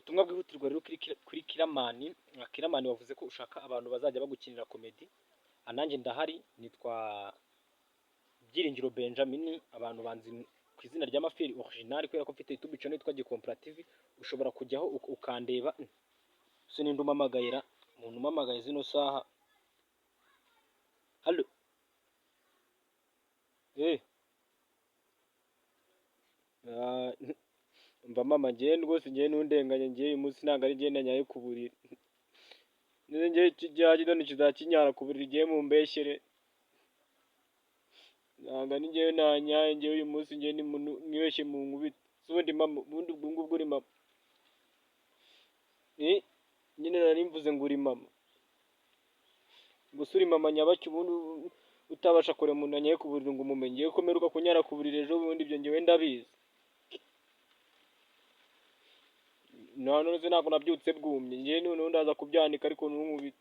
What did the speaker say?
Ubutumwa bwihutirwa rero kuri Kiramani. Kiramani, wavuze ko ushaka abantu bazajya bagukinira comedy. Nanjye ndahari, nitwa Byiringiro Benjamin, abantu banzi ku izina rya Mafiri Original kubera ko mfite YouTube channel yitwa Gikompra TV, ushobora kujyaho ukandeba. Se ninde umpamagayira? Umuntu umpamagaye zino saha. Allo? Eh. Ah, umva mama, njyewe rwose njyewe ntundenganye, njyewe uyu munsi ntabwo ari njyewe nanyaye ku buriri. None njyewe ikijyanye none kizakinyara ku buriri, njyewe mumbeshyere. Ntabwo ari njyewe nanyaye, njyewe uyu munsi njyewe ni mwibeshye mu nkubite. Se ubundi mama, ubundi ubwo ngubwo uri mama? Eh, nyine nari mvuze ngo uri mama. Gusa uri mama nyabaki, ubundi utabasha kureba umuntu yanyaye ku buriri ngo umumenye? Njyewe ko mperuka kunyara ku buriri ejo bundi, ibyo njyewe ndabizi. Nta none se ntabwo nabyutse bwumye. Njyewe noneho ndaza kubyanika ariko ntunkubite.